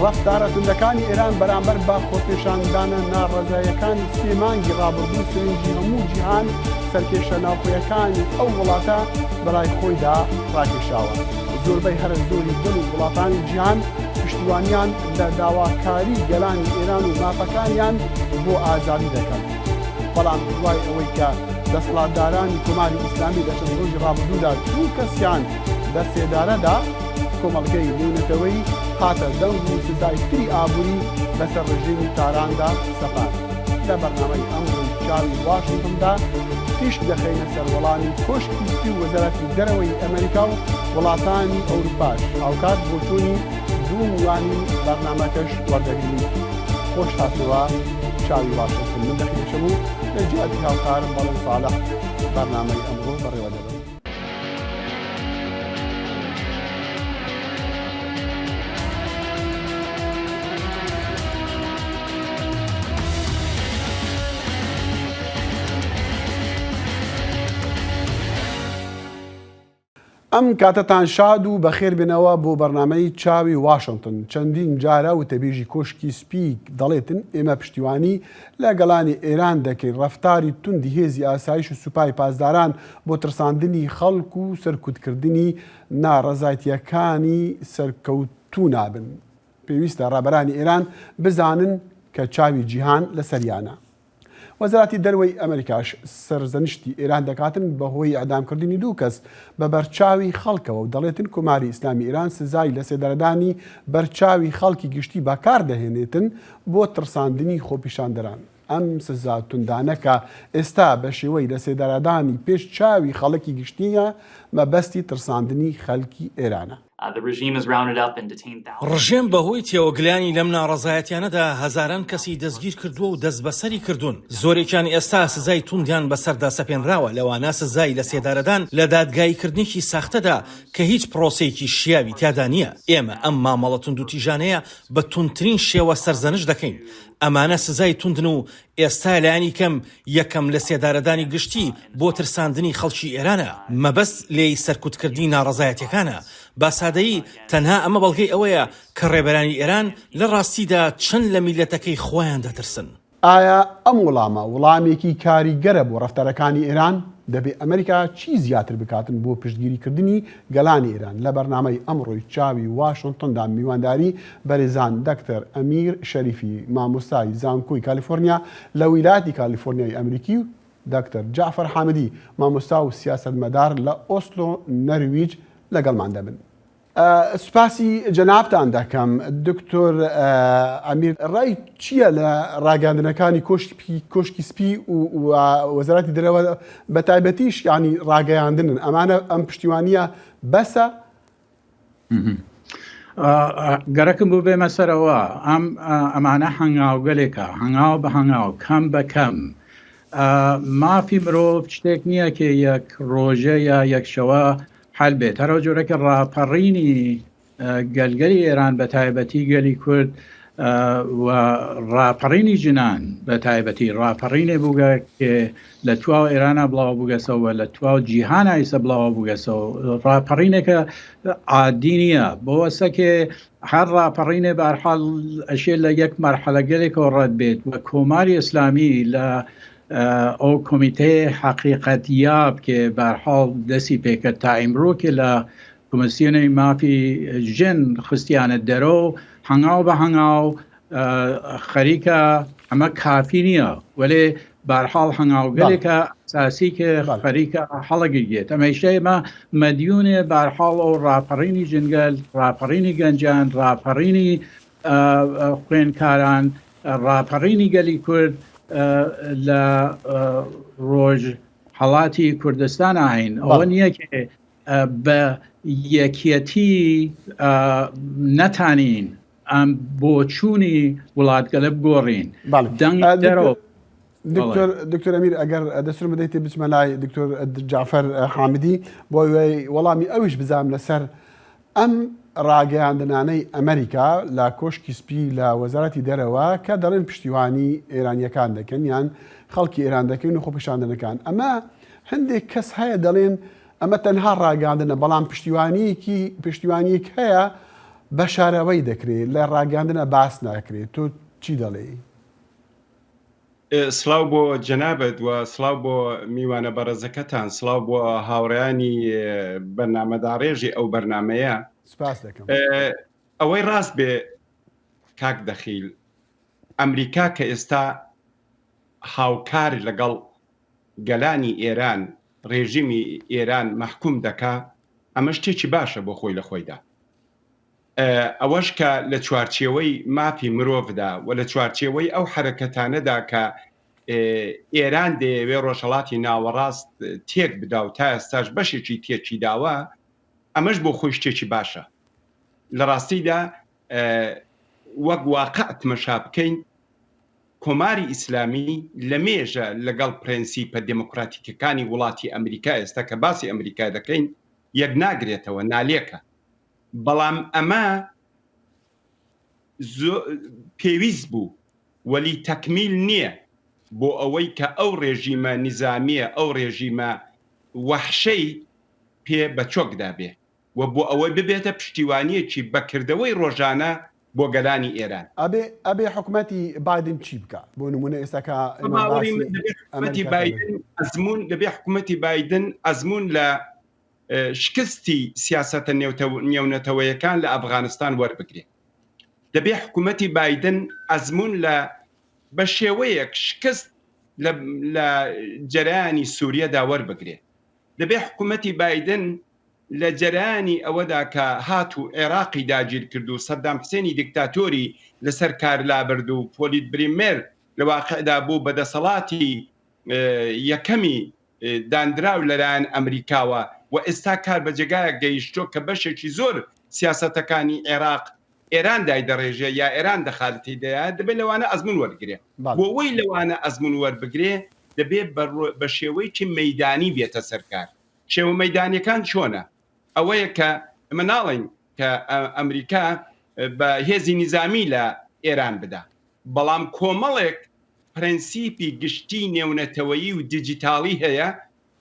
ڕەفتارە توندەکانی ئێران بەرامبەر بە خۆپێشاندانە ناڕەزاییەکانی سێ مانگی ڕابردوو سەرنجی هەموو جیهان سەرکێشە ناوخۆیەکانی ئەو وڵاتە بەلای خۆیدا ڕاکێشاوە. زۆربەی هەرە زۆری گەل و وڵاتانی جیهان پشتیوانیان لە داواکاری گەلانی ئێران و مافەکانیان بۆ ئازادی دەکەن. بەڵام دوای ئەوەی کە دەسەڵاتدارانی کۆماری ئیسلامی لە چەند ڕۆژی ڕابردوودا دوو کەسیان لە سێدارەدا، کۆمەڵگەی نێونەتەوەیی هاتە دەنگ و سزای تری ئابووری بەسەر ڕژێمی تاراندا سەپاند. لە بەرنامەی ئەمڕۆی چاوی واشنتندا تیشک دەخەینە سەر وەڵامی کۆشکی سپی و وەزارەتی دەرەوەی ئەمەریکا و وڵاتانی ئەوروپاش، هاوکات بۆچوونی دوو میوانی بەرنامەکەش وەردەگرین. خۆش هاتنەوە چاوی واشنتن. من دەخیل هەشەم و لە جیاتی هاوکارم بەڵێن ساڵح بەرنامەی ئەمڕۆ بەڕێوە دەبەم. ئەم کاتەتان شاد و بەخێر بێنەوە بۆ بەرنامەی چاوی واشنتن. چەندین جارە وتەبێژی کۆشکی سپی دەڵێتن ئێمە پشتیوانی لە گەلانی ئێران دەکەین، ڕەفتاری توندی هێزی ئاسایش و سوپای پاسداران بۆ ترساندنی خەڵک و سەرکوتکردنی ناڕەزایتییەکانی سەرکەوتوو نابن. پێویستە ڕابەرانی ئێران بزانن کە چاوی جیهان لەسەریانە. وەزارەتی دەروەی ئەمریکاش سەرزەنشتی ئێران دەکاتن بەهۆی ئیعدامکردنی دوو کەس بە بەرچاوی خەڵکەوە و دەڵێتن کۆماری ئیسلامی ئێران سزای لەسێدارەدانی بەرچاوی خەڵکی گشتی بەکار دەهێنێتن بۆ ترساندنی خۆپیشاندەران. ئەم سزا توندانە کە ئێستا بە شێوەی لەسێدارەدانی پێش چاوی خەڵکی گشتییە مەبەستی ترساندنی خەلکی ئێرانە. ڕژێم بەهۆی تێوەگلانی لەم ناڕەزایەتیانەدا هەزاران کەسی دەستگیرکردووە و دەستبەسەری کردوون، زۆرێکیان ئێستا سزای توندیان بەسەردا سەپێنراوە، لەوانە سزای لەسێدارەدان لە دادگاییکردنێکی ساختەدا کە هیچ پرۆسەیەکی شیاوی تیادا نییە. ئێمە ئەم مامەڵە توندوتیژانەیە بە توندترین شێوە سەرزەنشت دەکەین. ئەمانە سزای توندن و ئێستا لایەنی کەم یەکەم لەسێدارەدانی گشتی بۆ ترساندنی خەڵکی ئێرانە، مەبەست لێی سەرکوتکردنی ناڕەزایەتیەکانە. بە سادەیی تەنها ئەمە بەڵگەی ئەوەیە کە ڕێبەرانی ئێران لە ڕاستیدا چەند لە میللەتەکەی خۆیان دەترسن. ئایا ئەم وڵامە وڵامێکی کاریگەرە بۆ ڕەفتارەکانی ئێران؟ دەبێ ئەمریکا چی زیاتر بکاتن بۆ پشتگیری کردنی گەلانی ئێران؟ لە بەرنامەی ئەمڕۆی چاوی واشنتۆندا میوانداری بەرێزان دەکتەر ئەمیر شەریفی مامۆستای زانکۆی کالیفۆرنیا لە ویلایەتی کالیفۆرنیای ئەمریکی و دەکتەر جەعفەر حامدی مامۆستا و سیاسەتمەدار لە ئۆسلۆ نەرویج لەگەڵمان دەبن. سوپاسی جەنابتان دەکەم دکتۆر ئەمیر ڕای چییە لە ڕاگەاندنەکانی کۆشکی سپی و وەزارەتی دەرەوە بە تایبەتیش ینی ڕاگەیاندنن ئەمانە ئەم پشتیوانیە بەسە گەرەکم بوو بێمە سەرەوە ئەم ئەمانە هەنگاوگەلێکە هەنگاو بە هەنگاو کەم بە کەم مافی مرۆڤ شتێک نییە کە یەک ڕۆژە یا یەک شەوە حەل بێت هەرەو جۆرەکە ڕاپەڕینی گەلگەلی ئێران بە تایبەتی گەلی کورد و ڕاپەڕینی ژنان بە تایبەتی ڕاپەڕینێ بووگە کە لە تواو ئێرانە بڵاو بووگەسەوە لە تواو جیهان ئایسە بڵاوە بووگەسەوە ڕاپەڕینێکە عادی نییە بۆ سەکێ هەر ڕاپەڕینێ بارحاڵ ئەشێ لە یەک مەرحەلەگەلێکەوە ڕەت بێت و کۆماری ئیسلامی لە ئەو کۆمیتەی حەقیقەت یاب کە بارحاڵ دەسی پێکرد تا ئیمڕۆ کە لە کۆمیسیۆنی مافی ژن خستیانە دەرەوە هەنگاو بە هەنگاو خەریکە ئەمە کافی نییە وەلێ بارحاڵ هەنگاوگەلێکە ئەساسی کە خەریکە هەڵەگرگێت ئەمەیشە ئێمە مەدیونێ بارحاڵ ئەو ڕاپەڕینی ژنگەل ڕاپەڕینی گەنجان ڕاپەڕینی خوێنکاران ڕاپەڕینی گەلی کورد لە ڕۆژ هەڵاتی کوردستان هەین ئەوە نییە کە بە یەکیەتی نەتانین ئەم بۆچوونی وڵاتگەلە بگۆڕین دەنگ دەرەوە. دکتۆر دکتۆر ئەمیر ئەگەر دەستور بدەیت بچمە لای دکتۆر جعفر حامدی بۆ وەڵامی ئەویش بزانم لەسەر ئەم ڕاگەیاندنانەی ئەمریکا لە کۆشکی سپی لە وەزارەتی دەرەوە کە دەڵێن پشتیوانی ئێرانیەکان دەکەن یان خەڵکی ئێران دەکەن و خۆپیشاندنەکان ئەمە هەندێک کەس هەیە دەڵێن ئەمە تەنها ڕاگەاندنە بەڵام پشتیوانیەکی پشتیوانیەک هەیە. بە شاراوەی دەکرێ لە ڕاگەاندنە باس ناکرێت تۆ چی دەڵێی؟ سڵاو بۆ جەنابت و سڵاو بۆ میوانە بەڕێزەکەتان، سڵاو بۆ هاوڕێیانی بەرنامەداڕێژی ئەو بەرنامەیە. سپاس دەکەم. ئەوەی ڕاست بێ کاک دەخیل، ئەمریکا کە ئێستا هاوکار لەگەڵ گەلانی ئێران ڕێژیمی ئێران مەحکوم دەکا، ئەمە شتێکی باشە بۆ خۆی لە خۆیدا. ئەوەش کە لە چوارچێوەی مافی مرۆڤدا و لە چوارچێوەی ئەو حەرەکەتانەدا کە ئێران دەیەوێ ڕۆژهەڵاتی ناوەڕاست تێک بدا و تا ئێستاش بەشێکی تێکی داوە، ئەمەش بۆ خۆی شتێکی باشە. لە ڕاستیدا وەک واقع تمەشا بکەین، کۆماری ئیسلامی لە مێژە لەگەڵ پرەنسیپە دێموکراتیکەکانی وڵاتی ئەمریکا، ئێستا کە باسی ئەمریکا دەکەین، یەک ناگرێتەوە، نالێکە. بەڵام ئەمە پێویست بوو، وەلی تەکمیل نییە بۆ ئەوەی کە ئەو ڕێژیمە نیزامییە، ئەو ڕێژیمە وەحشەی پێ بە چۆکدا بێ و بۆ ئەوەی ببێتە پشتیوانییەکی بەکردەوەی ڕۆژانە بۆ گەلانی ئێران. ئەبێ ئەبێ حکومەتی بایدن چی بکا؟ بۆ نموونە ئێستا کە بە ئێمە باوەڕی باسی من دەبێ حکومەتی ئەمریکا دەکەین. بایدن ئەزموون دەبێ حکومەتی بایدن ئەزموون لە شکستی سیاسەتە نێونەتەوەیەکان لە ئەفغانستان وەربگرێ. دەبێ حکوومەتی بایدن ئەزموون لە بە شێوەیەک شکست لە لە جەرەیانی سووریەدا وەربگرێ. دەبێ حکوومەتی بایدن لە جەرەیانی ئەوەدا کە هات و عێراقی داگیر کرد و سەدام حسێنی دیکتاتۆری لەسەر کار لابرد و پۆلیت بریمێر لە واقعدا بوو بە دەسەڵاتی یەکەمی داندراو لەلایەن ئەمریکاوە و ئێستا کار بە جێگایەک گەیشتووە کە بەشێکی زۆر سیاسەتەکانی عێراق ئێران دایدەڕێژێ یا ئێران دەخالەتی دەیە دەبێت لەوانە ئەزمون وەرگێ بۆ ئەوەی لەوانە ئەزمون وەربگرێ دەبێ بە شێوەیەکی مەدانی بێتە سەرکار شێوە مەدانیەکان چۆنە ئەوەیە کە ئەمە ناڵین کە ئەمریکا بە هێزی نیزامی لە ئێران بدا بەڵام کۆمەڵێک پرەنسیپی گشتی نێونەتەوەیی و دیجیتاڵی هەیە،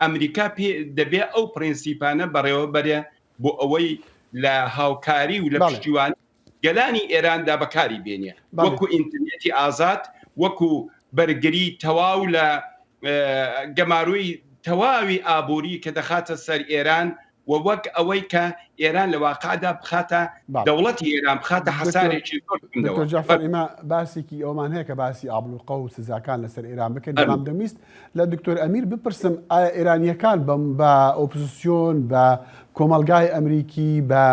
ئەمریکا پێ دەبێ ئەو پرەنسیپانە بەڕێوە بەرێ بۆ ئەوەی لە هاوکاری و لە پشتیوانی گەلانی ئێراندا بەکاری بێنێ، وەکوو ئینترنێتی ئازاد، وەکوو بەرگری تەواو لە گەمارۆی تەواوی ئابووری کە دەخاتە سەر ئێران و وەک ئەوەی کە ئێران لە واقعدا بخاتە دەوڵەتی ئێران بخاتە حەسارێکی زۆر توندەوە. دکتۆر جەعفەر ئێمە باسێکی ئەومان هەیە کە باسی ئابڵوقە و سزاکان لەسەر ئێران بکەین بەڵام دەمویست لە دکتۆر ئەمیر بپرسم ئایا ئێرانییەکان بەم بە ئۆپزسیۆن بە کۆمەڵگای ئەمریکی بە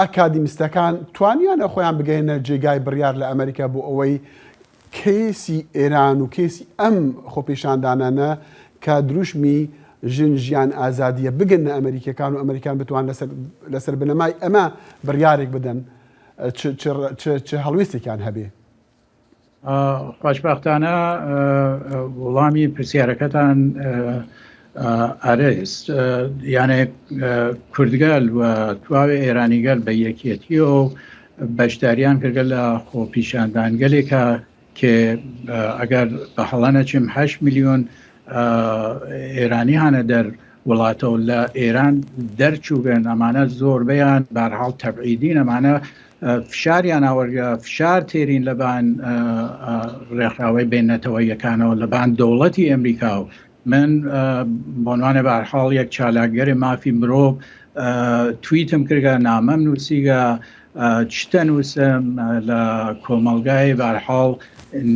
ئەکادیمیستەکان توانیانە خۆیان بگەینە جێگای بڕیار لە ئەمریکا بۆ ئەوەی کەیسی ئێران و کەیسی ئەم خۆپیشاندانانە کە دروشمی ژن ژیان ئازادیە بگەنە ئەمریکیەکان و ئەمریکان بتوان لەسەر لەسەر بنەمای ئەمە بڕیارێک بدەن چ چ چ چ هەڵوێستێکیان هەبێ؟ خۆشبەختانە وڵامی پرسیارەکەتان ئارێز یانێ کوردگەل و تواوێ ئێرانیگەل بە یەکیەتی و بەشداریان کردگە لە خۆپیشاندانگەلێکا کێ ئەگەر بە هەڵە نەچم هەشت میلیۆن ئێرانی هانە دەر وڵاتەوە لە ئێران دەرچووگەن ئەمانە زۆربەیان بارحاڵ تەبعیدین ئەمانە فشاریان ئاوەرگە فشار تێرین لەبان ڕێکخراوەی بین نەتەوەیەکانەوە لەبان دەوڵەتی ئەمریکا و من بۆنوانێ بەهەرحاڵ یەک چالاکگەرێ مافی مرۆڤ تویتم کردگە نامەم نووسیگە چتە نووسم لە کۆمەڵگای بەهەرحاڵ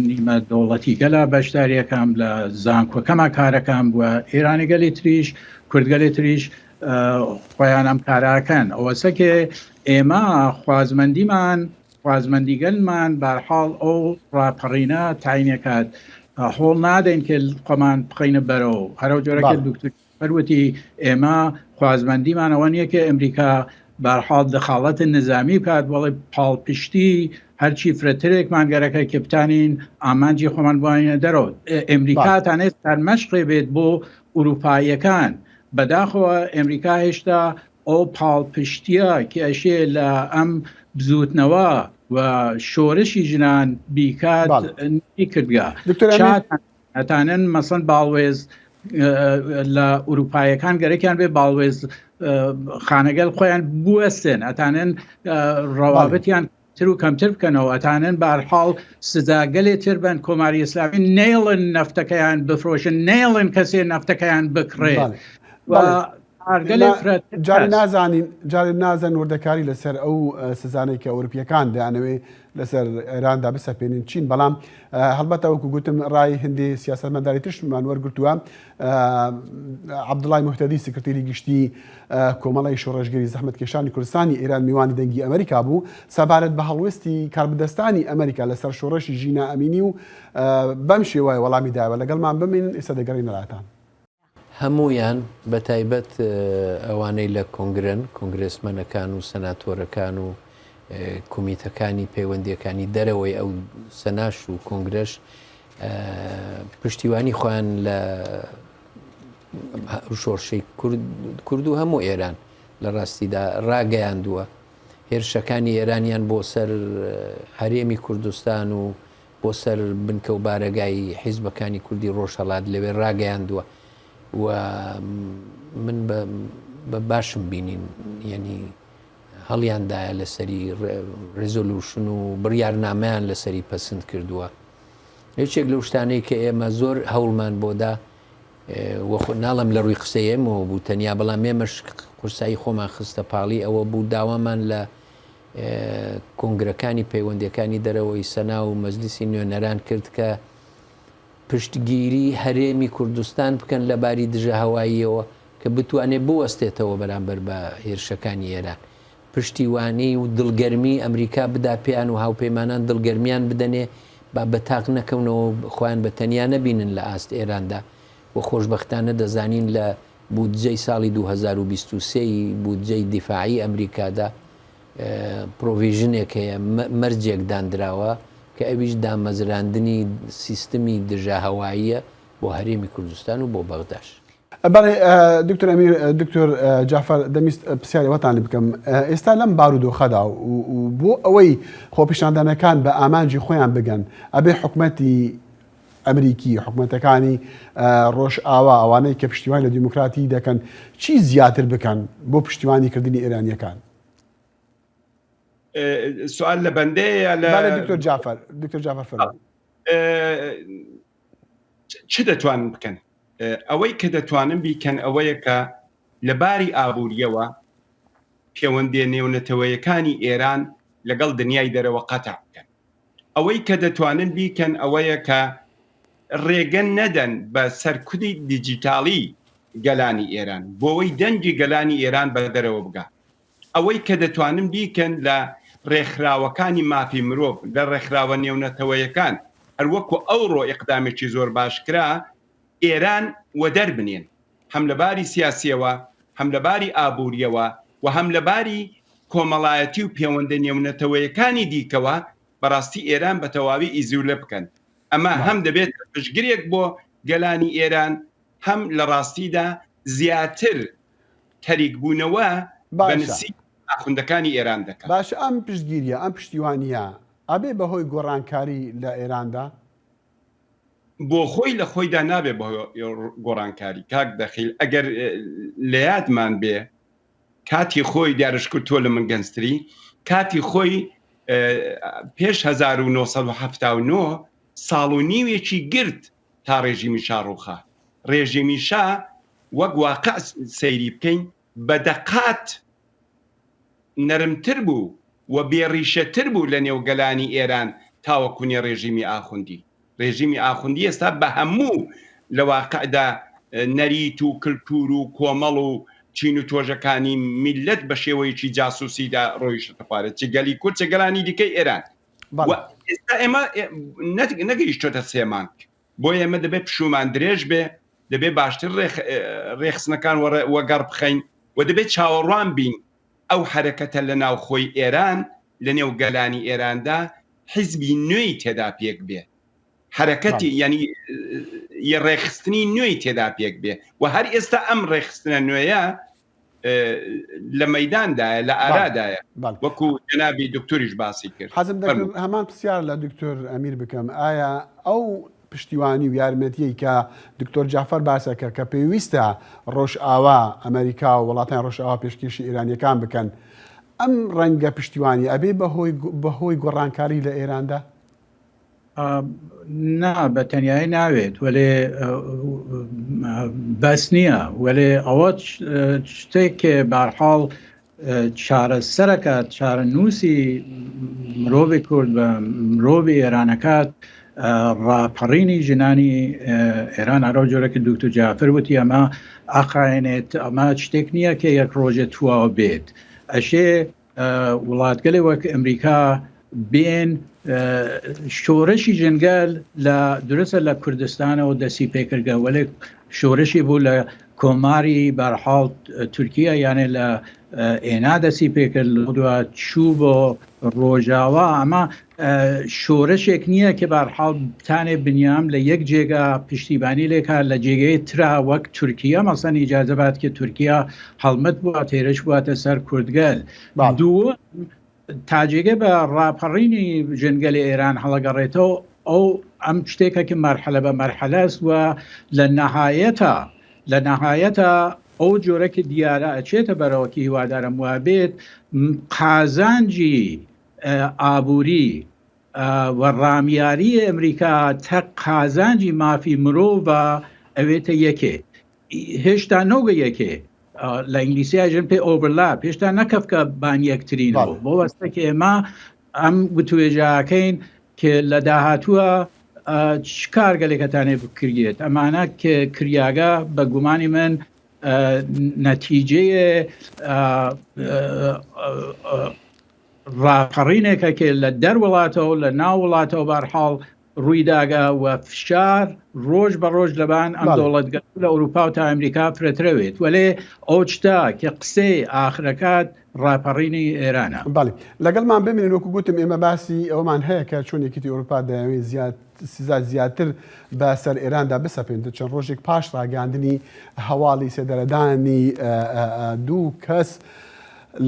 نیمە دەوڵەتی گەلا بەشداریەکەم لە زانکۆکەما کارەکەم بووە ئێرانی گەلی تریش کوردگەلی تریش خۆیان ئەم کاراکەن ئەوەسەکێ ئێمە خوازمەندیمان خوازمەندی گەلمان بارحاڵ ئەو ڕاپەڕینە تاینەکات هۆڵ نادەین کە خۆمان بخەینە بەرەو هەرەو جۆرەکە دکتور فەروتی ئێمە خوازمەندیمان ئەوە نییە کە ئەمریکا بارحاڵ دەخاڵەت نظامی بکات بەڵێ پاڵپشتی هەرچی فرەترێکمان گەرەکە کە بتانین ئامانجی خۆمان بوانینە دەرەوە ئەمریکا تانێت سەرمەشقێ بێت بۆ ئوروپاییەکان بەداخەوە ئەمریکا هێشتا ئەو پاڵپشتیە کە ئەشێ لە ئەم بزووتنەوە و شۆرشی ژنان بیکات نەیکردگە. دکتۆر ئەمیر. ئەتانن مەسەن باڵوێز لە ئوروپایەکان گەرەکیان بێ باڵوێز. خانەگەل خۆیان بوەستێن ئەتانن ڕەوابەتیان تر و کەمتر بکەنەوە ئەتانن بارحاڵ سزاگەلێ تر بن کۆماری ئیسلامی نەیڵن نەفتەکەیان بفرۆشن نەیڵن کەسێ نەفتەکەیان بکڕێ جارێ نازانین جارێ نازن وردەکاری لەسەر ئەو سزانەی کە ئەوروپیەکان دەیانەوێ لەسەر ئێراندا بسەپێنین چین بەڵام هەڵبەتە وەکو گوتم ڕای هەندێ سیاسەتمەداری ترشمان وەرگرتووە عەبدوڵای موهتەدی سکرتێری گشتی کۆمەڵی شۆڕشگێری زەحمەتکێشانی کوردستانی ئێران میوانی دەنگی ئەمریکا بوو سەبارەت بە هەڵوێستی کاربەدەستانی ئەمریکا لەسەر شۆڕشی ژینا ئەمینی و بەم شێوەیە وەڵامی دایەوە لەگەڵمان بمێنن ئێستا دەگەڕێینە لاتان. هەموویان بە تایبەت ئەوانەی لە کۆنگرەن، کۆنگرێسمەنەکان و سەناتۆرەکان و کومیتەکانی پەیوەندییەکانی دەرەوەی ئەو سەناش و کۆنگرەش پشتیوانی خۆیان لە شۆڕشی کورد و هەموو ئێران لە ڕاستیدا ڕاگەیاندووە. هێرشەکانی ئێرانیان بۆ سەر هەرێمی کوردستان و بۆ سەر بنکە و بارەگای حیزبەکانی کوردی ڕۆژهەڵات لەوێ ڕاگەیاندووە و من بە باشم بینین یعنی هەڵیان دایە لەسەری ڕێزۆلوشن و بڕیارنامەیان لەسەری پەسند کردووە یەکێک لەو شتانەی کە ئێمە زۆر هەوڵمان بۆدا وەخۆ ناڵم لە ڕووی قسەی ئێمەوە بوو تەنیا بەڵام ئێمەش قورسایی خۆمان خستە پاڵی ئەوە بوو داوامان لە کۆنگرەکانی پەیوەندیەکانی دەرەوەی سەنا و مەجلیسی نوێنەران کرد کە پشتگیری هەرێمی کوردستان بکەن لە باری دژە هەواییەوە کە بتوانێت بوەستێتەوە بەرامبەر بە هێرشەکانی ئێران پشتیوانی و دڵگەرمی ئەمریکا بدا پێیان و هاوپەیمانان دڵگەرمیان بدەنێ با بە تاق نەکەونەوە خۆیان بە تەنیا نەبینن لە ئاست ئێراندا و خۆشبەختانە دەزانین لە بودجەی ساڵی 2023 ی بودجەی دیفاعی ئەمریکادا provision ێک هەیە، مەرجێک داندراوە کە ئەویش دامەزراندنی سیستمی دژە هەواییە بۆ هەرێمی کوردستان و بۆ بەغداش. بەڵێ دکتۆر ئەمیر، دکتۆر جەعفەر دەمویست پرسیاری ئەوەتان لێ بکەم ئێستا لەم بارودۆخەدا و بۆ ئەوەی خۆپیشاندانەکان بە ئامانجی خۆیان بگەن ئەبێ حکومەتی ئەمریکی، حکومەتەکانی ڕۆژئاوا ئەوانەی کە پشتیوانی لە دیموکراتی دەکەن چی زیاتر بکەن بۆ پشتیوانی کردنی ئێرانیەکان؟ سوال لە بەندەیە یا لە بەڵێ دکتۆر جعفر دکتۆر جعفر فەرموو. چ دەتوانن بکەن؟ ئەوەی کە دەتوانن بیکەن ئەوەیە کە لە باری ئابووریەوە پێوەندیە نێونەتەوەیەکانی ئێران لەگەڵ دنیای دەرەوە قەتع بکەن. ئەوەی کە دەتوانن بیکەن ئەوەیە کە ڕێگە نەدەن بە سەرکوتی دیجیتاڵی گەلانی ئێران بۆوەی دەنگی گەلانی ئێران بە دەرەوە بگا. ئەوەی کە دەتوانن بیکەن لە ڕێکخراوەکانی مافی مرۆڤ، لە ڕێکخراوە نێونەتەوەیەکان، هەروەکو ئەوڕۆ ئیقدامێکی زۆر باش کرا، ئێران وەدەر بنێن هەم لە باری سیاسیەوە، هەم لە باری ئابووریەوە و هەم لە باری کۆمەڵایەتی و پێوەندە نێونەتەوەیەکانی دیکەوە بەڕاستی ئێران بە تەواوی ئیزولە بکەن. ئەمە هەم دەبێتە پشتگرێک بۆ گەلانی ئێران، هەم لە ڕاستیدا زیاتر تەریکبوونەوە بە نسیب ئاخوندەکانی ئێران دەکات. باشە ئەم پشتگیریە، ئەم پشتیوانیە ئەبێ بە هۆی گۆڕانکاری لە ئێراندا؟ بۆ خۆی لە خۆیدا نابێ بە گۆڕانکاری کاک دەخیل ئەگەر لە یادمان بێ کاتی خۆی دیارشکرد تۆ لە من گەنجتری کاتی خۆی پێش 1970 ساڵ و نیوێکی گرت تا ڕێژیمی شا ڕووخا ڕێژیمی شا وەک واقع سەیری بکەین بە دەقات نەرمتر بوو و بێ ڕیشەتر بوو لە نێو گەلانی ئێران تاوەکونێ ڕێژیمی ئاخوندی. ڕێژیمی ئاخوندی ئێستا بە هەموو لە واقعدا نەریت و کلتور و کۆمەڵ و چین و تۆژەکانی میللەت بە شێوەیەکی جاسوسیدا ڕۆیشتە خوارێ چ گەلی کورد چ گەلانی دیکەی ئێران. و ئێستا ئێمە نەگەیشتۆتە سێ مانگ. بۆیە ئێمە دەبێت پشوومان درێژ بێ، دەبێت باشتر ڕێکخستنەکان وەگەڕ بخەین و دەبێت چاوەڕوان بین ئەو حەرەکەتە لە ناوخۆی ئێران، لە نێو گەلانی ئێراندا حیزبی نوێی تێدا پێک بێ. حەرەکەتی یانی ڕێکخستنی نوێی تێدا پێک بێ و هەر ئێستا ئەم ڕێکخستنە نوێیە لە مەیداندایە لە ئارادایە وەکو جەنابی دکتۆریش باسی کرد. حەزم دەکرد هەمان پرسیار لە دکتۆر ئەمیر بکەم ئایا ئەو. پشتیوانی و یارمەتیەی کە دکتۆر جەعفەر باسەکە کە پێویستە ڕۆژئاوا، ئەمەریکا و وڵاتانی ڕۆژئاوا پێشکێشی ئێرانیەکان بکەن، ئەم ڕەنگە پشتیوانی ئەبێ بە هۆی گۆڕانکاری لە ئێراندا؟ نا بە تەنیایی ناوێت وەلێ بەس نییە وەلێ ئەوە شتێک بارحاڵ چارەسەرەکە چارەنووسی مرۆڤی کورد بە مرۆڤی ئێرانەکات ڕاپەڕینی ژنانی ئێران ئەرەو جۆرەکە دکتۆر جافر وتی ئەمە ئاخایەنێت ئەمە شتێک نییە کە یەک ڕۆژێ تواوە بێت ئەشێ وڵاتگەلێ وەک ئەمریکا بێن شۆرشی ژنگەل لە درستە لە کوردستانەوە دەسی پێکردگە وەلێ شۆرشی بوو لە کۆماری بەرحاڵ تورکیا یانێ لە ئێنا دەسی پێکرد لە دوا چوو بۆ ڕۆژاوا ئەمە شۆرشێک نییە کە بارحاڵ بتانێ بنیام لە یەک جێگا پشتیبانی لێکا لە جێگەی ترا وەک تورکیا مەسەن ئیجازە بات کە تورکیا هەڵمەت بووە تێرش بوواتە سەر کوردگەل دووەم تا جێگە بە ڕاپەڕینی ژنگەلی ئێران هەڵەگەڕێتەوە ئەو ئەم شتێکە کە مەرحەلە بە مەرحەلەس و لە نەهایەتە لە نەهایەتە ئەو جۆرە کە دیارە ئەچێتە بەرەوە کە هیوادارم وابێت قازانجی ئابووری و ڕامیاری ئەمریکا تەک قازانجی مافی مرۆڤە ئەوێتە یەکێ هێشتا نۆگە یەکێ لە ئینگلیسیا ژن پێ overlap هێشتا نەکەفکە بان یەکترینەوە بۆ وەستە کە ئێمە ئەم وتوێژاکەین کە لە داهاتووە چ کارگەلێکەتانێ بکریێت ئەمانە کە کریاگە بە گومانی من نەتیجەیە ڕاپەڕینێکە کە لە دەر وڵاتەوە لە ناو وڵاتەوە بارحاڵ ڕوویداگە و فشار ڕۆژ بە ڕۆژ لەبان ئەم دەوڵەتگەل لە ئەوروپا و تا ئەمریکا فرەترەوێت وەلێ ئەو شتە کە قسەی ئاخرەکات ڕاپەڕینی ئێرانە. بەڵێ لەگەڵمان بمێنن وەکو گوتم ئێمە باسی ئەوەمان هەیە کە چۆن یەکێتی ئەوروپا دەیەوێت زیاد سزا زیاتر بە سەر ئێراندا بسەپێنێت چەند ڕۆژێک پاش ڕاگەیاندنی هەواڵی سێدارەدانی دوو کەس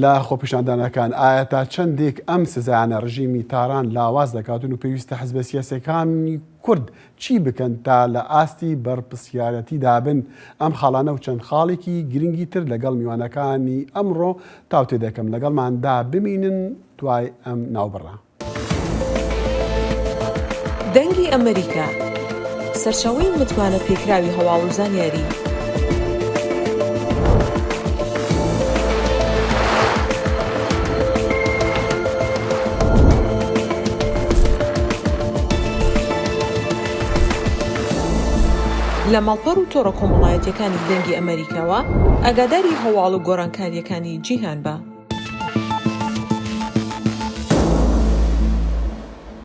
لە خۆپیشاندانەکان، ئایا تا چەندێک ئەم سزایانە ڕژیمی تاران لاواز دەکاتن و پێویستە حزبە سیاسیەکانی کورد چی بکەن تا لە ئاستی بەرپسیارەتیدا بن؟ ئەم خاڵانە و چەند خاڵێکی گرنگی تر لەگەڵ میوانەکانی ئەمڕۆ تاوتێ دەکەم، لەگەڵماندا بمینن دوای ئەم ناوبڕە. دەنگی ئەمەریکا، سەرچاوەی متمانە پێکراوی هەواڵ و زانیاری. لە ماڵپەڕ و تۆڕە کۆمەڵایەتیەکانی دەنگی ئەمەریکاوە ئاگاداری هەواڵ و گۆڕانکاریەکانی جیهان بە.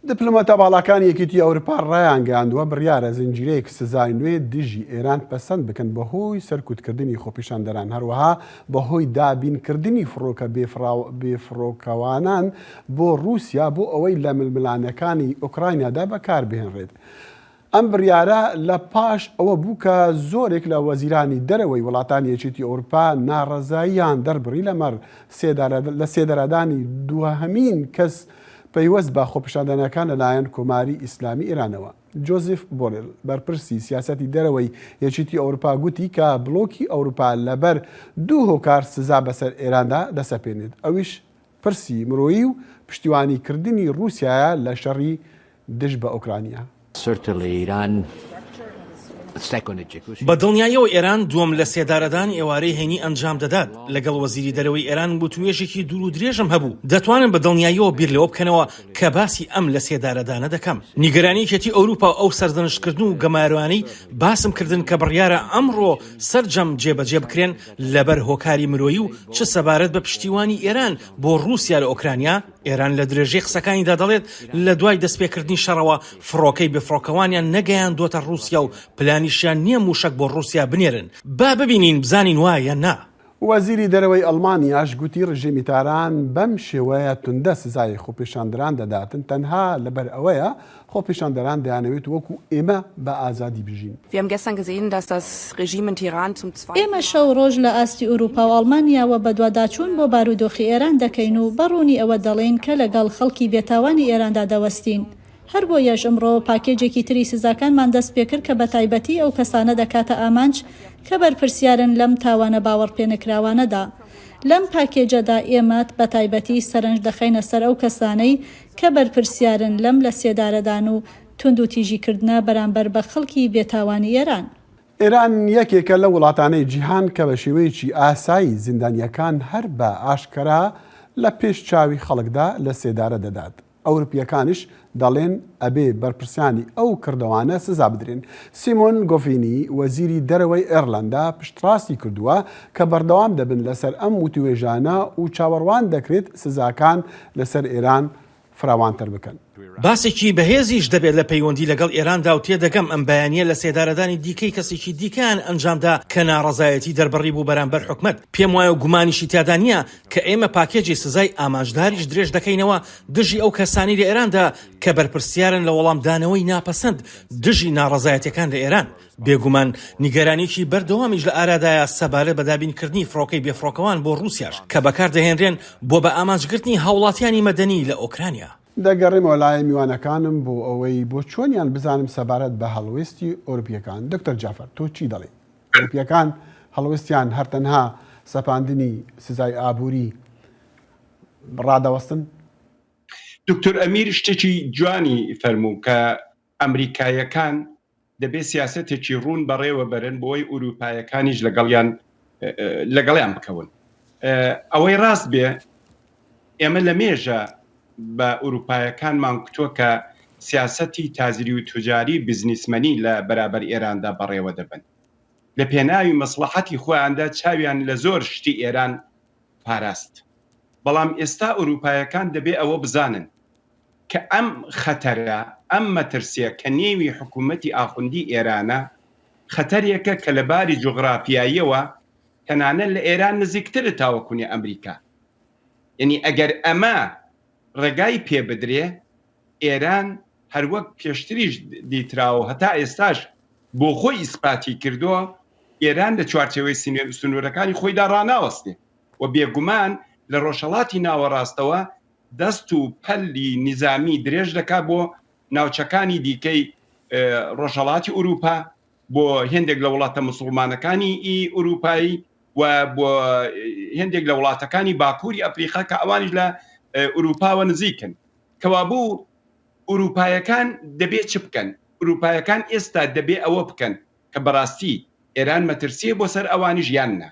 دیپلۆماتە باڵاکانی یەکێتی ئەوروپا ڕایانگەیاندووە، بڕیارە زنجیرەیەک سزای نوێ دژی ئێران پەسەند بکەن بەهۆی سەرکوتکردنی خۆپیشاندەران، هەروەها بەهۆی دابینکردنی فڕۆکە بێفڕۆکەوانان بۆ ڕووسیا بۆ ئەوەی لە ململانێکانی ئۆکراینادا بەکاربهێنرێت. ئەم بڕیارە لە پاش ئەوە بوو کە زۆرێک لە وەزیرانی دەرەوەی وڵاتانی یەکێتی ئەوروپا ناڕەزاییان دەربڕی لەمەڕ لە سێدارەدانی دووهەمین کەس پەیوەست بە خۆپیشاندانەکان لەلایەن کۆماری ئیسلامی ئێرانەوە. جۆزیف بۆرێل، بەرپرسی سیاسەتی دەرەوەی یەکێتی ئەوروپا گوتی کە بڵۆکی ئەوروپا لەبەر دوو هۆکار سزا بەسەر ئێراندا دەسەپێنێت، ئەویش پرسی مرۆیی و پشتیوانی کردنی ڕووسیایە لە شەڕی دژ بە ئۆکرانیا. بە دڵنیاییەوە ئێران دووەم لەسێدارەدان ئێوارەی هەینی ئەنجام دەدات. لەگەڵ وەزیری دەرەوەی ئێران وتووێژێکی دوور و درێژم هەبوو. دەتوانن بە دڵنیاییەوە بیر لەوە بکەنەوە کە باسی ئەم لەسێدارەدانە دەکەم. نیگەرانی یەکێتی ئەوروپا و ئەو سەرزەنشتکردن و گەمارۆیانەی باسم کردن کە بڕیارە ئەمڕۆ سەرجەم جێبەجێ بکرێن لەبەر هۆکاری مرۆیی و چ سەبارەت بە پشتیوانی ئێران بۆ ڕووسیا لە ئۆکرانیا، ئێران لە درێژەی قسەکانیدا دەڵێت، لە دوای دەستپێکردنی شەڕەوە فڕۆکەی بێفڕۆکەوانیان نەگەیاندووەتە ڕووسیا و پلانیشیان نییە مووشەک بۆ ڕووسیا بنێرن. با ببینین بزانین وایە یان نا. وەزیری دەرەوەی ئەڵمانیاش گوتی ڕژێمی تاران بەم شێوەیە توندە سزای خۆپیشاندەران دەداتن تەنها لەبەر ئەوەیە خۆپیشاندەران دەیانەوێت وەکو ئێمە بە ئازادی بژین. ئێمە شەو ڕۆژ لە ئاستی ئورووپا و ئاڵمانیاوە بەدواداچوون بۆ بارودۆخی ئێران دەکەین و بە ڕوونی ئەوە دەڵێین کە لەگەڵ خەڵکی بێتاوانی ئێراندا دەوەستین. هەربۆیەش ئەمڕۆ پاکێجێکی تری سزاکانمان دەست پێکرد کە بەتایبەتی ئەو کەسانە دەکاتە ئامانج کە بەرپرسیارن لەم تاوانە باوەڕپێنەکراوانەدا. لەم پاکێجەدا ئێمە بەتایبەتی سەرنج دەخەینە سەر ئەو کەسانەی کە بەرپرسیارن لەم لەسێدارەدان و توندوتیژیکردنە بەرامبەر بە خەڵکی بێتاوانی ئێران. ئێران یەکێکە لەو وڵاتانەی جیهان کە بە شێوەیەکی ئاسایی زیندانییەکان هەر بە ئاشکەرا لە پێش چاوی خەڵکدا لە سێدارە دەدات. ئەورپییەکانیش دەڵێن ئەبێ بەرپرسانی ئەو کردەوانە سزا بدرێن. سیمۆن گۆڤینی وەزیری دەرەوەی ئێرلەندا پشتڕاستی کردووە کە بەردەوام دەبن لەسەر ئەم وتوێژانە و چاوەڕوان دەکرێت سزاکان لەسەر ئێران فراوانتر بکەن. باسێکی بەهێزیش دەبێت لە پەیوەندی لەگەڵ ئێراندا و تێدەگەم ئەم بەیانییە لەسێدارەدانی دیکەی کەسێکی دیکەیان ئەنجامدا کە ناڕەزایەتی دەربڕیبوو بەرامبەر حکومەت، پێموایە و گومانیشی تیادا نییە کە ئێمە پاکێجی سزای ئامانجداریش درێژ دەکەینەوە دژی ئەو کەسانەی لە ئێراندا کە بەرپرسیارن لە وەڵامدانەوەی ناپەسەند دژی ناڕەزایەتیەکان لە ئێران. بێگومان نیگەرانیەکی بەردەوامیش لە ئارادایە سەبارەت بە دابینکردنی فڕۆکەی بێفڕۆکەوان بۆ ڕووسیاش کە بەکاردەهێنرێن بۆ بە ئامانجگرتنی هاوڵاتیانی مەدەنی لە ئۆکرانیا. دەگەڕێمەوە لای میوانەکانم بۆ ئەوەی بۆچۆنیان بزانم سەبارەت بە هەڵوێستی ئەوروپییەکان. دکتۆر جەعفەر تۆ چی دەڵێی؟ ئەوروپییەکان هەڵوێستیان هەر تەنها سەپاندنی سزای ئابووری ڕادەوەستن؟ دکتۆر ئەمیر شتێکی جوانی فەرموو کە ئەمریکایەکان دەبێ سیاسەتێکی ڕوون بەڕێوە بەرن بۆی ئوروپایەکانیش لەگەڵیان لەگەڵیان بکەون. ئەوەی ڕاست بێ ئێمە لە مێژە بە ئوروپایەکانمان کوتوە کە سیاسەتی تاجری و توجاری بزنیسمەنی لە بەرابەر ئێراندا بەڕێوە دەبەن. لە پێناوی مەسڵەحەتی خۆیاندا چاویان لە زۆر شتی ئێران پاراست. بەڵام ئێستا ئوروپایەکان دەبێ ئەوە بزانن کە ئەم خەتەرە، ئەم مەترسیە کە نێوی حکوومەتی ئاخوندی ئێرانە، خەتەرێکە کە لە باری جوغرافیاییەوە تەنانەت لە ئێران نزیکترە تاوەکونێ ئەمریکا. یەنی ئەگەر ئەمە ڕێگای پێ بدرێ، ئێران هەروەک پێشتریش دیتراوە و هەتا ئێستاش بۆ خۆی ئیسپاتی کردووە، ئێران لە چوارچێوەی سنوورەکانی خۆیدا ڕاناوەستێ و بێگومان لە ڕۆژهەڵاتی ناوەڕاستەوە دەست و پەلی نیزامی درێژ دەکا بۆ ناوچەکانی دیکەی ڕۆژهەڵاتی ئورووپا، بۆ هێندێک لە وڵاتە مسوڵمانەکانی ئی ئورووپایی و بۆ هێندێک لە وڵاتەکانی باکووری ئەفریقا کە ئەوانیش لە ئورووپاوە نزیکن. کەوابوو ئورووپایەکان دەبێ چ بکەن؟ ئورووپایەکان ئێستا دەبێ ئەوە بکەن کە بەڕاستی ئێران مەترسییە بۆ سەر ئەوانیش یان نا؟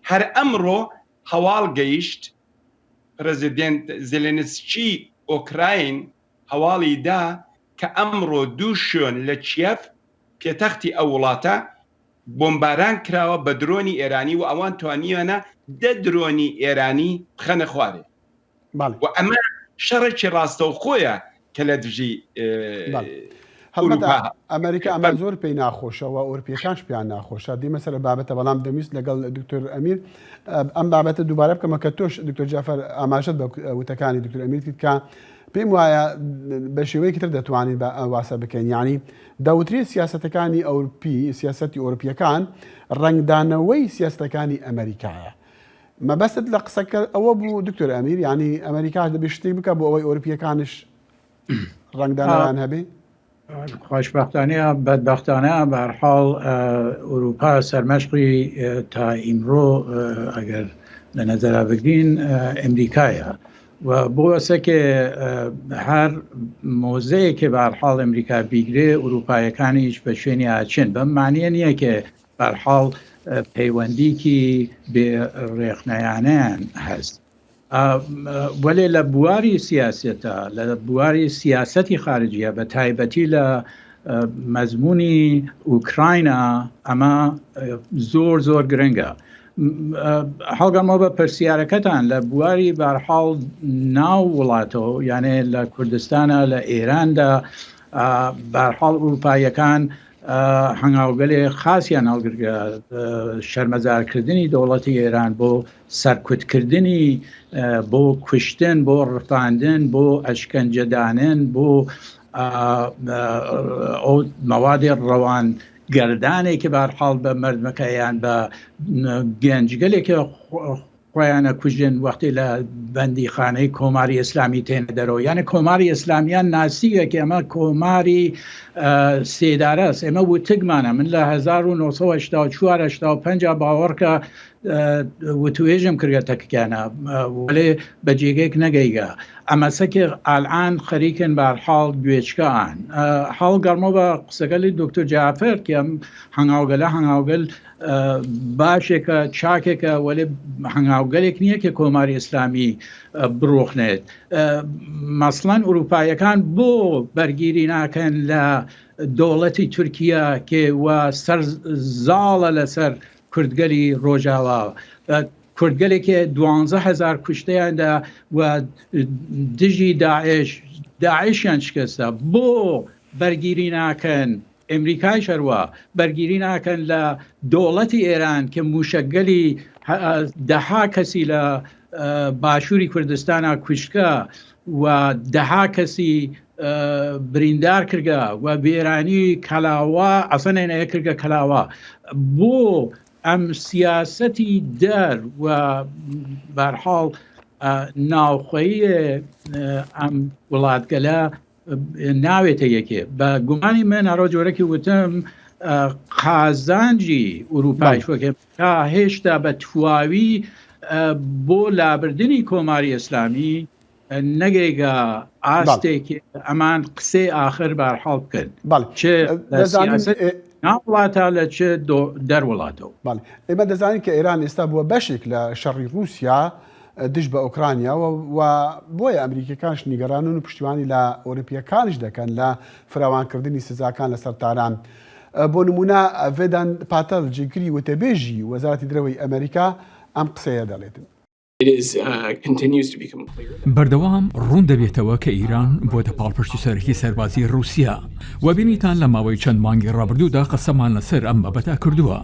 هەر ئەمڕۆ هەواڵ گەیشت پرەزیدێنت زێلێنسکی ئۆکراین هەواڵی دا کە ئەمڕۆ دوو شوێن لە کیەڤ پێتەختی ئەو وڵاتە بۆمباران کراوە بە درۆنی ئێرانی و ئەوان توانیویانە دە درۆنی ئێرانی بخەنە خوارێ و ئەمە شەڕێکی ڕاستەوخۆیە کە لە دژی هەڵبەتە ئەمریکا ئەمە زۆر پێی ناخۆشە و ئەوروپیەکانش پێیان ناخۆشە دیمە سەر بابەتە بەڵام دەمویست لەگەڵ دکتۆر ئەمیر ئەم بابەتە دووبارە بکەمە کە تۆش دکتۆر جعفر ئاماژەت بە وتەکانی دکتۆر ئەمیر کرد کە پێم وایە بە شێوەیەکی تر دەتوانین بە واسە بکەین یعنی دەوترێت سیاسەتەکانی ئەوروپی سیاسەتی ئەوروپیەکان ڕەنگدانەوەی سیاستەکانی ئەمریکایە مەبەستت لە قسەکە ئەوە بوو دکتۆر ئەمیر یعنی ئەمریکاش دەبێ شتێک بکە بۆ ئەوەی ئەوروپیەکانش ڕەنگدانەوەیان هەبێ؟ خۆشبەختانە یا بەدبەختانە بەهەرحاڵ ئورووپا سەرمەشقی تا ئیمڕۆ ئەگەر لە نەزەرا بگرین ئەمریکایە و بۆ ئەسەکێ هەر مۆزەیەکێ بەهەرحاڵ ئەمریکا بیگرێ ئورووپایەکانیش بە شوێنی ئاچن بەم مانیە نییە کە بەهەرحاڵ پەیوەندیکی بێ ڕێخنەیانەیان هەست. وەلێ لە بواری سیاسەتە لە بواری سیاسەتی خارجیە بە تایبەتی لە مەزمونی ئوکراینا ئەمە زۆر زۆر گرنگە هەڵگەمەوە بە پرسیارەکەتان لە بواری بارحاڵ ناو وڵاتەوە یانێ لە کوردستانە لە ئێراندا بارحاڵ ئوروپاییەکان هەنگاوگەلێ خاسیان هەڵگرگە شەرمەزارکردنی دەوڵەتی ئێران بۆ سەرکوتکردنی بۆ کوشتن بۆ ڕفاندن بۆ ئەشکەنجەدانن بۆ ئەو مەوادی ڕەوان گەردانێکی بارحاڵ بە مردمەکە یان بە گەنجگەلێکی. خۆیان ئەکوژن وەختی لە بەندیخانەی کۆماری ئیسلامی تێنە دەرەوە یانە کۆماری ئیسلامیان ناسیوە کە ئەمە کۆماری سێدارەس ئێمە وتگمانە من لە 1984 85 باوەڕکە وتوێژم کردگە تەکیانە وەلێ بە جێگەیەک نەگەیگە ئەمەسە کە ئالان خەریکن بارحاڵ گوێچکان حاڵ گەڕمەوە بە قسەگەلی دکتۆر جعفر کە ئەم هەنگاوگەلە هەنگاوگەل باشێکە چاکێکە وەلێ هەنگاوگەلێک نییە کە کۆماری ئیسلامی بڕوخنێت مەسڵەن ئوروپایەکان بۆ بەرگیری ناکەن لە دەوڵەتی تورکیا کێ و سەر زاڵە لەسەر کوردگەلی ڕۆژاوا کوردگەلێکی دوانزە هەزار کوشتەیاندا و دژی داعش داعشیان شکستە بۆ بەرگیری ناکەن ئەمریکایش هەروا بەرگیری ناکەن لە دۆڵەتی ئێران کە مووشەکگەلی دەها کەسی لە باشووری کوردستانا کوشتگە و دەها کەسی بریندار کردگە و وێرانی کەلاوە ئەسەنێنەیە کردگە کەلاوە بۆ ئەم سیاسەتی دەر و بەرحاڵ ناوخۆیی ئەم وڵاتگەلە ناوێتە یەکێ بە گومانی من هەرۆ جۆرەکی وتم قازانجی ئوروپایش وەکێ تا هێشتا بە تواوی بۆ لابردنی کۆماری ئیسلامی نەگەیگە ئاستێکی ئەمان قسەی ئاخر بارحاڵ بکەن چ وڵاتە لە چ دەروڵاتەوە ئێمە دەزانین کە ئێران ئێستا بووە بەشێک لە شەڕی رووسیا دژ بە ئۆکرانیا و بۆیە ئەمریکیەکانش نیگەرانن و پشتیوانی لە ئەوروپیەکانیش دەکەن لە فراوانکردنی سزاکان لەسەر تاران. بۆ نمونە ڤێدان پاتەل جێگری وتەبێژی وەزارەتی درەوەی ئەمریکا ئەم قسەیە دەڵێتن. بەردەوام ڕوون دەبێتەوە کە ئیران بۆتە پاڵپشتی سەرەکی سەربازی ڕووسیا و بینیتان لە ماوەی چەند مانگی ڕابردوودا قسەمان لەسەر ئەم بابەتە کردووە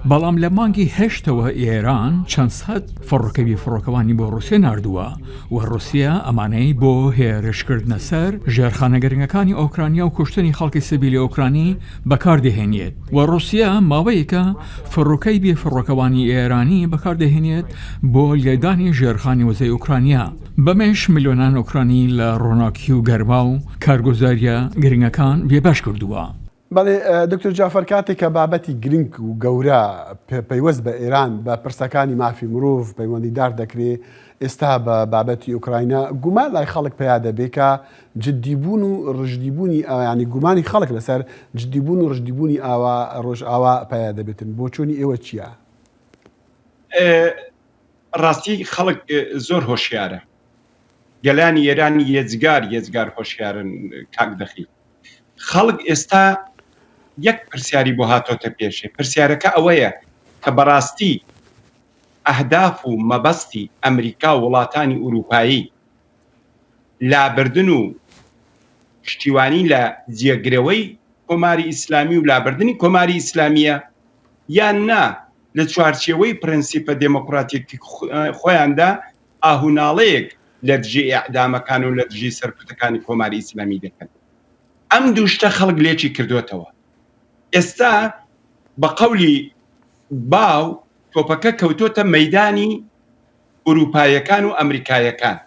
بەڵام لە مانگی هەشتەوە ئێران چەند سەد فڕۆکەی بێفڕۆکەوانی بۆ ڕووسیا ناردووە و ڕووسیا ئەمانەی بۆ هێرشکردنە سەر ژێرخانە گرنگەکانی ئۆکرانیا و کوشتنی خەڵکی سڤیلی ئۆکرانی بەکاردەهێنێت و ڕووسیا ماوەیەکە فڕۆکەی بێفڕۆکەوانی ئێرانی بەکاردەهێنێت بۆ لێدانی ژێرخانی وزەی ئۆکرانیا، بەمەش ملیۆنان ئۆکرانی لە ڕۆناکی و گەرما و کارگوزارییە گرنگەکان بێبەش کردووە. بەڵێ دکتۆر جەعفەر کاتێک کە بابەتی گرنگ و گەورە پەیوەست بە ئێران بە پرسەکانی مافی مرۆڤ پەیوەندیدار دەکرێ ئێستا بە بابەتی ئۆکراینا گومان لای خەڵک پیا دەبێ کە جدیبوون و ڕژدیبوونی ینی گومانی خەڵک لەسەر جدیبوون و ڕژدیبوونی ئاوا ڕۆژئاوا پیا دەبێتن بۆچوونی ئێوە چییە؟ ڕاستی خەڵک زۆر هۆشیارە گەلانی ئێران یەجگار یەجگار هۆشیارن کاک دەخیل خەڵک ئێستا یەک پرسیاری بۆ هاتۆتە پێشێ پرسیارەکە ئەوەیە کە بەڕاستی ئەهداف و مەبەستی ئەمریکا و وڵاتانی ئوروپایی لابردن و پشتیوانی لە جێگرەوەی کۆماری ئیسلامی و لابردنی کۆماری ئیسلامیە یان نا لە چوارچێوەی پرەنسیپە دێمۆکڕاتیک خۆیاندا ئاهوناڵەیەک لە دژی ئێعدامەکان و لە دژی سەرکوتەکانی کۆماری ئیسلامی دەکەن. ئەم دوو شتە خەڵک لێکی کردۆتەوە. ئێستا بە قەولی باو تۆپەکە کەوتۆتە مەیدانی ئورووپایەکان و ئەمریکایەکان.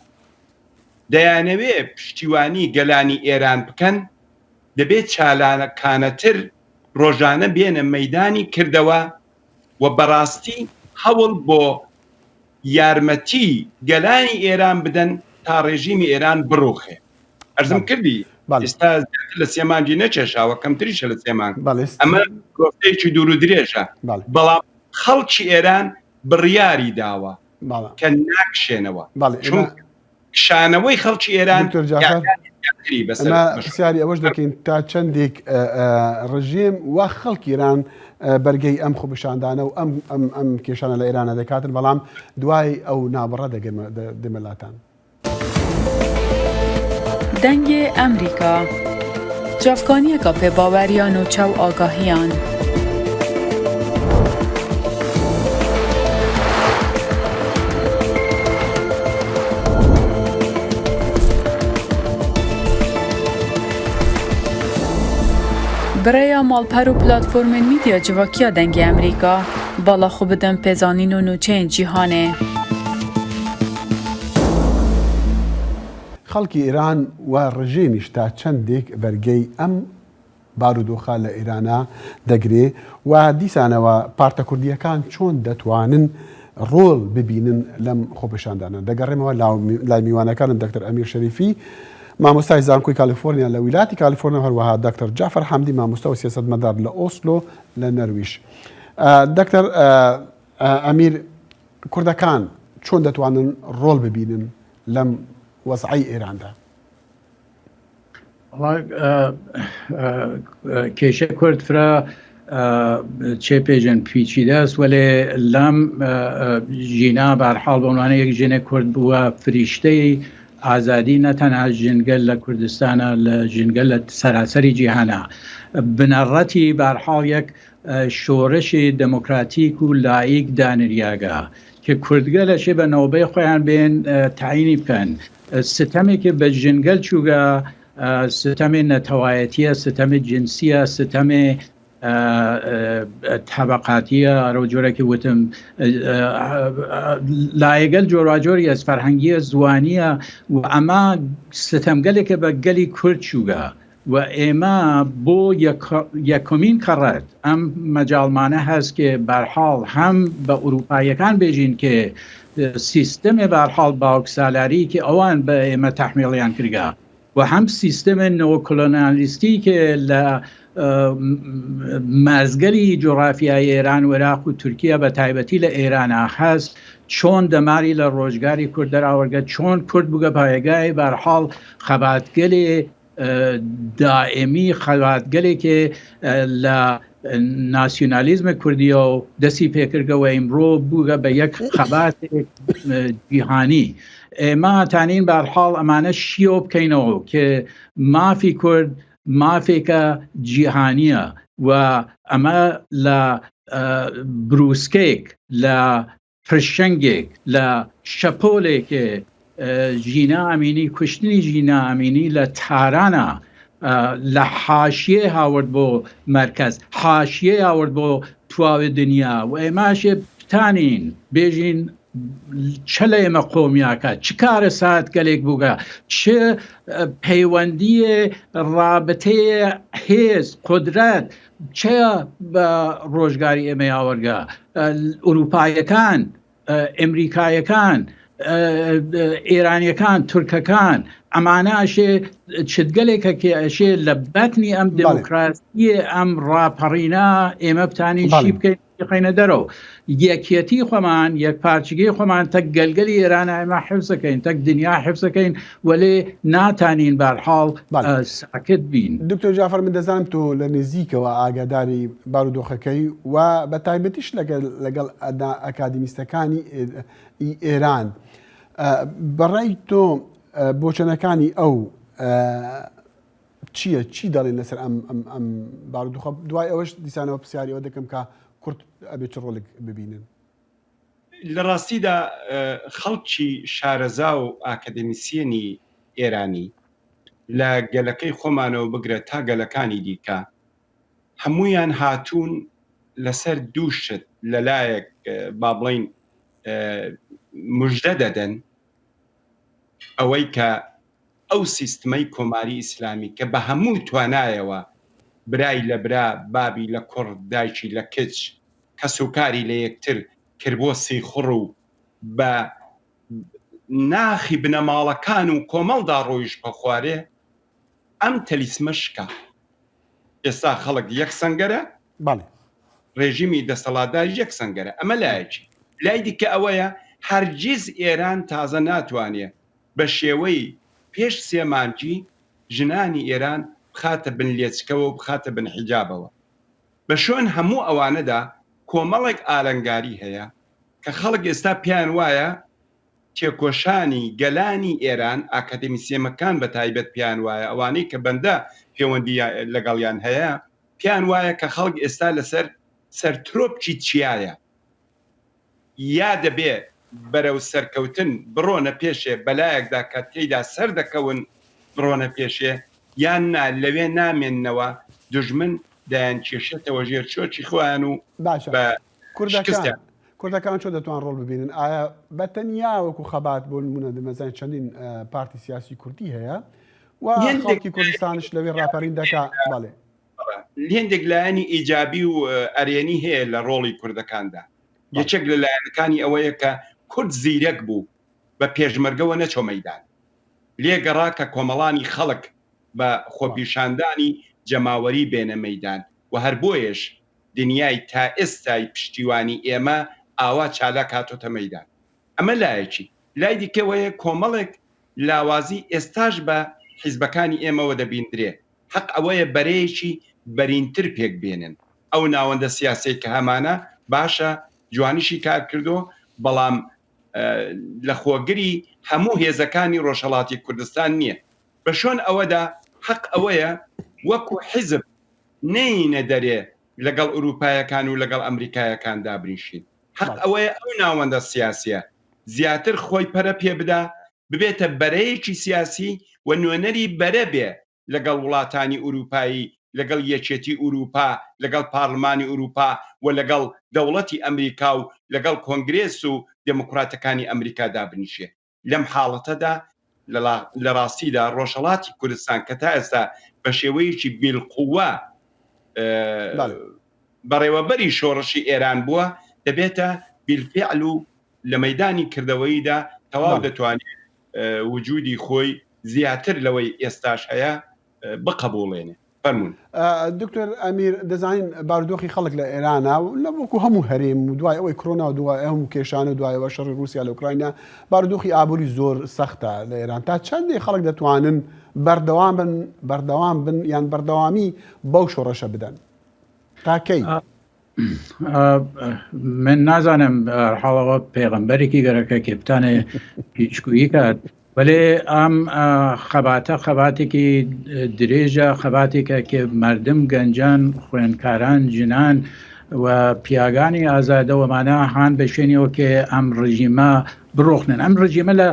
دەیانەوێ پشتیوانی گەلانی ئێران بکەن، دەبێ چالاکانەتر ڕۆژانە بێنە مەیدانی کردەوە و بەڕاستی هەوڵ بۆ یارمەتی گەلانی ئێران بدەن تا ڕێژیمی ئێران بڕوخێ. ئەرزم کردی ئێستا زیاتر لە سێ مانگی نەکێشاوە، کەمتریشە لە سێ مانگ. ئەمە پرۆسەیەکی دوور و درێژە، بەڵام خەڵکی ئێران بڕیاری داوە کە ناکشێنەوە، چونکە کشانەوەی خەڵکی ئێران دکتۆر جعفر ئەمە پرسیاری ئەوەش دەکەین تا چەندێک ڕژێم و خەڵکی ئێران بەرگەی ئەم خۆپیشاندانە و ئەم ئەم ئەم کێشانە لە ئێرانە دەکاتن بەڵام دوای ئەو نابڕە دەگەمە دەمەلاتان. دەنگێ ئەمریکا چاڤکانیەکا پێباوەریا نوچە و ئاگاهیان. Bi rêya malper û platformên mîdya civakiya Dengê Amerîka. Bala xwe bidin pêzanîn û nûçeyên cîhanê. خەڵکی ئێران و ڕژێمیش تا چەندێک بەرگەی ئەم بارودۆخە لە ئێرانا دەگرێ و دیسانەوە پارتە کوردییەکان چۆن دەتوانن ڕۆڵ ببینن لەم خۆپێشاندانە؟ دەگەڕێمەوە لای میوانەکانم دەکتەر ئەمیر شەریفی مامۆستای زانکۆی کالیفۆرنیا لە ویلاتی کالیفۆرنیا هەروەها دەکتەر جەعفەر حەمدی مامۆستا و سیاسەتمەدار لە ئۆسلۆ لە نەرویژ. دەکتەر ئەمیر کوردەکان چۆن دەتوانن ڕۆڵ ببینن لەم وەزعەی ئێراندا؟ کێشە کورد فرە چێ پێژن پیچیدەست وەلێ لەم ژینا بارحاڵ بەوانە یەک ژنێ کورد بووە فریشتەی ئازادی نە تەنها ژنگەل لە کوردستانە لە ژنگەل لە سەراسەری جیهانە بنەڕەتی بارحاڵ یەک شۆرشی دموکراتیک و لایک دانریاگە کە کوردگەل ئەشێ بە نەوبەی خۆیان بێن تەعینی بکەن ستەمێکی بە ژنگەل چووگە ستەمێ نەتەوایەتیە ستەمێ جنسیە ستەمێ تەبەقاتیە ئەرەو جۆرەکی وتم لایەگەل جۆراجۆری ئەس فەرهەنگیە زوانیە و ئەمە ستەمگەلێکە بە گەلی کورد چووگە و ئێمە بۆ یەکەمین کەڕەت ئەم مەجاڵمانە هەس کە بەرحاڵ هەم بە ئوروپاییەکان بێژین کە سیستەمێ بەرحاڵ باوکسالاری کە ئەوان بە ئێمە تەحمیڵیان کردگە و هەم سیستەمێ نئۆکۆلۆنیالیستی کە لە مەرزگەلی جوغرافیای ئێران و عێراق و تورکیا بە تایبەتی لە ئێرانا هەس چۆن دەماری لە ڕۆژگاری کورد دەراوەرگە چۆن کورد بووگە پایەگای بەرحاڵ خەباتگەلێ دائمی خەباتگەلێکێ لە ناسیونالیزم کوردیەو دەسی پێکردگە و ئیمڕۆ بووگە بە یەک خەباتێک جیهانی ئێمە تانین بارحاڵ ئەمانە شیەوە بکەینەوە کە مافی کورد مافێکە جیهانیە و ئەمە لە بروسکەیەک لە پرشنگێک لە شەپۆلێک ژینا ئەمینی کوشتنی ژینا ئەمینی لە تارانە لە حاشیە هاورد بۆ مەرکەز حاشیە هاورد بۆ تواوێ دنیا و ئێماشێ بتانین بێژین چە لە ئێمە قۆمیاکە چ کارە سات گەلێک بووگە چ پەیوەندیە ڕابتەیە هێز قدرەت چە بە ڕۆژگاری ئێمە یاوەرگە ئوروپایەکان ئەمریکایەکان ئێرانیەکان تورکەکان ئەمانە ئەشێ چتگەلێکە کە ئەشێ لە بەتنی ئەم دموکراسیە ئەم ڕاپەڕینە ئێمە بتانین شی بکەین بخەینە دەرەوە یەکیەتی خۆمان یەک پارچگەی خۆمان تەک گەلگەلی ئێران ئێمە حفزەکەین تەک دنیا حفزەکەین وەلێ ناتانین بارحاڵ ساکت بین. دکتۆر جەعفەر من دەزانم تۆ لە نزیکەوە ئاگاداری بارودۆخەکەی و بە تایبەتیش لەگەڵ ئەکادیمیستەکانی ئێران بەڕای تۆ بۆچەنەکانی ئەو چییە چی دەڵێن لەسەر ئەم ئەم بارودۆخە دوای ئەوەش دیسانەوە پرسیاری ئەوە دەکەم کە کورد ئەبێ چ ڕۆڵێک ببینن؟ لە ڕاستیدا خەڵکی شارەزا و ئاکادمیسیەنی ئێرانی لە گەلەکەی خۆمانەوە بگرە تا گەلەکانی دیکە هەموویان هاتوون لەسەر دوو شت لەلایەک با بڵین مژدە دەدەن ئەوەی کە ئەو سیستمەی کۆماری ئیسلامی کە بە هەموو توانایەوە برای لە برا، بابی لە کوڕ، دایکی لە کچ، کەسوکاری لە یەکتر کردبووە سیخوڕ و بە ناخی بنەماڵەکان و کۆمەڵدا ڕۆیشتبە خوارێ، ئەم تەلیسمە شکا. ئێستا خەڵک یەک سەنگەرە، ڕێژیمی دەسەڵاتداریش یەک سەنگەرە. ئەمە لایەکی. لای دیکە ئەوەیە هەرگیز ئێران تازە ناتوانێ بە شێوەی پێش سێ مانگی ژنانی ئێران بخاتە بن لێچکەوە و بخاتە بن حیجابەوە. بە شوێن هەموو ئەوانەدا کۆمەڵێک ئالەنگاری هەیە کە خەڵک ئێستا پێیان وایە تێکۆشانی گەلانی ئێران، ئاکادمیسیەمەکان بە تایبەت پێیان وایە، ئەوانەی کە بەندە پێوەندی لەگەڵیان هەیە پێیان وایە کە خەڵک ئێستا لەسەر سەر ترۆپکی چیایە. یا دەبێ بەرەو سەرکەوتن بڕۆنە پێشێ بەلایەکدا کە تێیدا سەردەکەون بڕۆنە پێشێ یان نا لەوێ نامێننەوە دوژمن دەیانکێشێتەوە ژێر چۆکی خۆیان و باشە بە. کوردەکان کوردەکان چۆن دەتوان ڕۆڵ ببینن؟ ئایا بە تەنیا وەکو خەبات بۆ نمونە دەمەزانین چەندین پارتی سیاسی کوردی هەیە و خەڵکی کوردستانش لەوێ ڕاپەرین دەکا بەڵێ. هێندێک لایەنی ئیجابی و ئەرێنی هەیە لە ڕۆڵی کوردەکاندا. یەکێک لە لایەنەکانی ئەوەیە کە کورد زیرەک بوو بە پێشمەرگەوە نەچۆ مەیدان. لێ گەڕا کە کۆمەڵانی خەڵک بە خۆپیشاندانی جەماوەری بێنە مەیدان و هەر بۆیەش دنیای تا ئێستای پشتیوانی ئێمە ئاوا چالاک هاتۆتە مەیدان. ئەمە لایەکی. لای دیکەوەیە کۆمەڵێک لاوازی ئێستاش بە حیزبەکانی ئێمەوە دەبیندرێ. حەق ئەوەیە بەرەیەکی بەرینتر پێک بێنن. ئەو ناوەندە سیاسیەی کە هەمانە باشە، جوانیشی کار کردووە، بەڵام لە خۆگری هەموو هێزەکانی ڕۆژهەڵاتی کوردستان نییە. بە شۆن ئەوەدا حەق ئەوەیە وەکو حیزب نەیینە دەرێ لەگەڵ ئورووپایەکان و لەگەڵ ئەمریکایەکان دابنیشین. حەق ئەوەیە ئەو ناوەندە سیاسیە زیاتر خۆی پەرە پێ بدا، ببێتە بەرەیەکی سیاسی و نوێنەری بەرە بێ لەگەڵ وڵاتانی ئورووپایی، لەگەڵ یەکێتی ئورووپا، لەگەڵ پارلمانی ئورووپا و لەگەڵ دەوڵەتی ئەمریکا و لەگەڵ کۆنگرێس و دێموکڕاتەکانی ئەمریکا دابنیشێ. لەم حاڵەتەدا لە ڕاستیدا ڕۆژهەڵاتی کوردستان کە تا ئێستا بە شێوەیەکی بیلقوە بەڕێوەبەری شۆڕشی ئێران بووە، دەبێتە بیلفعل و لە مەیدانی کردەوەییدا تەواو دەتوانێت وجودی خۆی زیاتر لەوەی ئێستاش هەیە بقەبوڵێنێ. فەرموون. دکتۆر ئەمیر دەزانین بارودۆخی خەڵک لە ئێرانە و لە وەکو هەموو هەرێم و دوای ئەوەی کرۆنا و دوای هەموو کێشانە و دوایەوە شەڕی رووسیا لە ئۆکراینا بارودۆخی ئابووری زۆر سەختە لە ئێران تا چەندێک خەڵک دەتوانن بەردەوام بن بەردەوام بن یان بەردەوامی بەو شۆڕشە بدەن تا کەی؟ من نازانم حاڵەوە پێغەمبەرێکی گەرەکە کێ بتانێ پیشگویی کات وەلێ ئەم خەباتە خەباتێکی درێژە خەباتێکە کە مردم گەنجان خوێندکاران ژنان و پیاگانی ئازادەوەمانە هاان بە شوێنیەوە کە ئەم ڕژیمە بڕۆخنن ئەم ڕژیمە لە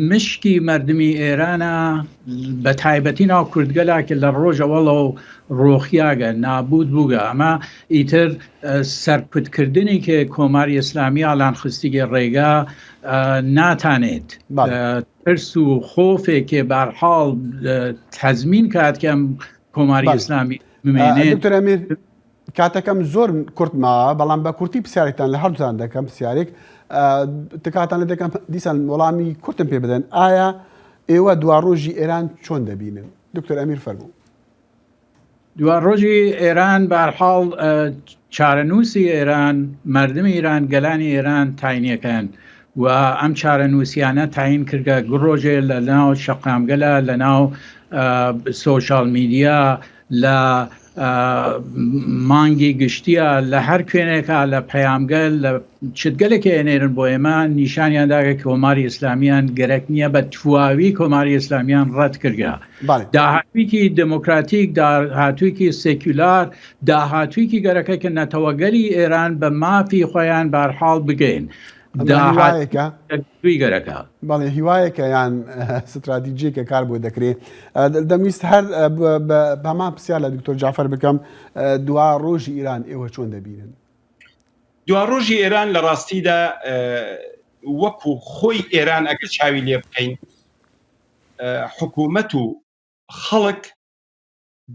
مشکی مردمی ئێرانە بە تایبەتی ناو کوردگەلا کە لە ڕۆژەوەڵەوە ڕۆخیاگە نابود بووگە ئەمە ئیتر سەرکوتکردنی کە کۆماری ئیسلامی ئالان خستیگە ڕێگا ناتانێت ترس و خۆفێکێ بارحاڵ تەزمین کات کە ئەم کۆماری ئیسلامی بمێنێت. دکتۆر ئەمیر کاتەکەم زۆر کورت ماوە بەڵام بە کورتی پرسیارێکتان لە هەردووتان دەکەم پرسیارێک تکاتان لە دەکەم دیسان وەڵامی کورتم پێ بدەن ئایا ئێوە دواڕۆژی ئێران چۆن دەبینن دکتۆر ئەمیر فەرموو. دواڕۆژی ئێران بەهەرحاڵ چارەنووسی ئێران، مەردمی ئیران، گەلانی ئێران تاینیەکەن و ئەم چارەنووسیانە تاین کردگە گڕۆژێ لە ناو شەقامگەلە لە ناو سۆشال میدیا لە مانگی گشتیە لە هەر کوێنێکا لە پەیامگەل لە چتگەلێک ئێنێرن بۆ ئێمە نیشانیان داگە کۆماری ئیسلامیان گەرەک نییە بە تواوی کۆماری ئیسلامیان ڕەت کردگە داهاتوویکی دێمۆکراتیک، داهاتوویکی سێکیولار، داهاتوویکی گەرەکە کە نەتەوەگەلی ئێران بە مافی خۆیان بارحاڵ بگەین. داهاتووی گەرەکە. بەڵێ هیوایەکە یان ستراتیجیەکە کار بۆ دەکرێ. دەمویست هەر بە هەمان پرسیار لە دکتۆر جەعفەر بکەم، دوا ڕۆژی ئیران ئێوە چۆن دەبینن؟ دوا ڕۆژی ئێران لە ڕاستیدا وەکو خۆی ئێران ئەگەر چاوی لێ بکەین حکوومەت و خەڵک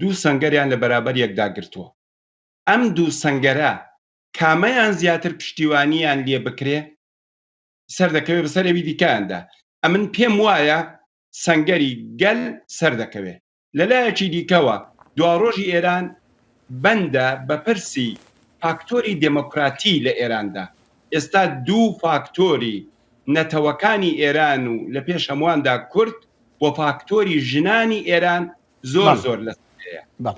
دوو سەنگەریان لە بەرابەر یەکدا گرتووە. ئەم دوو سەنگەرە کامەیان زیاتر پشتیوانیان لێ بکرێ سەردەکەوێ بەسەر ئەوی دیکەیاندا. ئەمن پێم وایە سەنگەری گەل سەردەکەوێ. لە لایەکی دیکەوە دواڕۆژی ئێران بەندە بە پرسی فاکتۆری دێمۆکراتی لە ئێراندا. ئێستا دوو فاکتۆری نەتەوەکانی ئێران و لە پێش هەموواندا کورد و فاکتۆری ژنانی ئێران زۆر زۆر لە سەرەیە. بە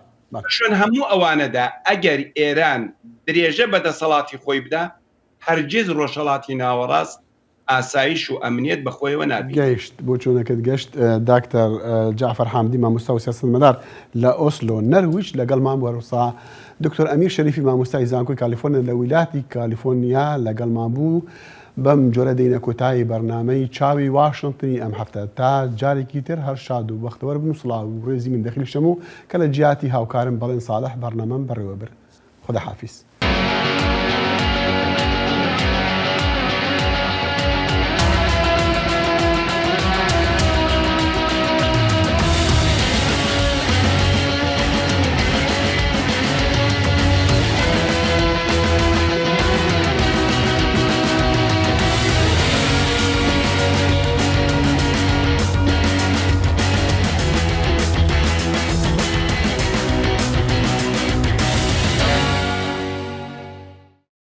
شوێن هەموو ئەوانەدا ئەگەر ئێران درێژە بە دەسەڵاتی خۆی بدا هەرگیز ڕۆژهەڵاتی ناوەڕاست ئاسایش و ئەمنیەت بە خۆیەوە نابینێت. گەیشت بۆچوونەکەت گەشت داکتەر جەعفەر حامدی مامۆستا و سیاسەتمەدار لە ئۆسلۆ نەرویج لەگەڵمان بوو هەروسا دکتۆر ئەمیر شەریفی مامۆستای زانکۆی کالیفۆرنیا لە ویلاتی کالیفۆرنیا لەگەڵمان بوو بەم جۆرە دێینە کۆتایی بەرنامەی چاوی واشنتنی ئەم هەفتە تا جارێکی تر هەر شاد و بەختەوەر بن و سڵاو و ڕێزی من دەخیل شەمۆ کە لە جیاتی هاوکارم بەڵێن ساڵح بەرنامەم بەڕێوە برد خوداحافیز.